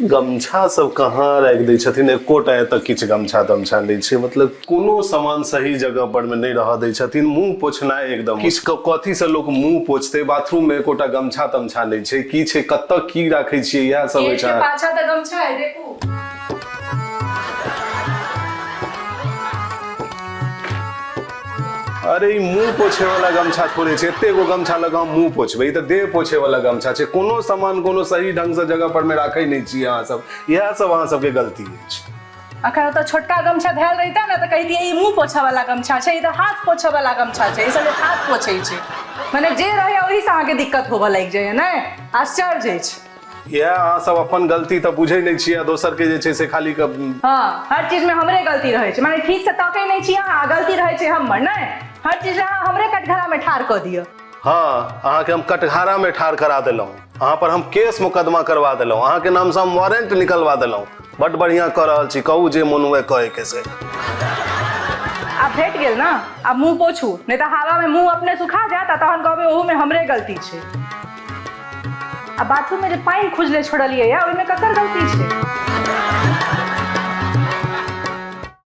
गमछा सब कहाँ राखि दै छथिन? एकोटा एतऽ किछु गमछा तमछा नहि छै। मतलब कोनो सामान सही जगह पर मे नहि रहऽ दै छथिन। मुंह पोछनाइ एकदम किछु कथी से लोक मुंह पोछतै? बाथरूम मे एकोटा गमछा तमछा नहि छै। की छै, कतऽ की राखै छियै? इएह सब होइ गेट के छै। पाछा तऽ गमछा है, देखू। अरे, ई मुंह पोछे वाला गमछा थोड़े छै। एते गो गमछा लगा हम मुंह पोछबै? ई तऽ देह पोछे वाला गमछा छै। कोनो सामान कोनो सही ढंग से जगह पर मे राखै नहि छियै अहाँ सब। इएह सब अहाँ सबके गलती अछि। अखन ओतऽ छोटका गमछा धयल रहिता ने, तऽ कहितियै ई मुंह पोछऽ वाला गमछा छै, ई तऽ हाथ पोछऽ वाला गमछा छै, ई सब लोक हाथ पोछै छै। मने जे रहैया ओहि से अहाँके दिक्कत होबऽ लागि जाइया ने? आश्चर्य अछि। इएह अहाँ सब अपन गलती तऽ बुझै नहि छियै आ दोसर के जे छै से खाली हँ, हर चीज में हमरे गलती रहै छै। माने ठीक से तकै नहि छी अहाँ, गलती रहै छै हमर। नहि, हर चीज अहाँ हमरे कटघरा में ठाढ़ कऽ दिअ। हँ, अहाँके हम कटघारा में ठाढ़ करा देलहुँ। अहाँ पर हम केस मुकदमा करवा देलहुँ। अहाँके नामसँ हम वारंट निकलवा देलहुँ। बड बढ़िआँ कऽ रहल छी। कहू, जे मोन हुए कहै के से। आब भेट गेल ने, आब मुंह पोछू, नहि तऽ हवा में मुंह अपने सुखा जायत आ तहन कहबै ओहू में हमरे गलती छै। आ बाथरूम में जे पानि खुजले छोड़लियै या, ओहिमे ककर गलती छै?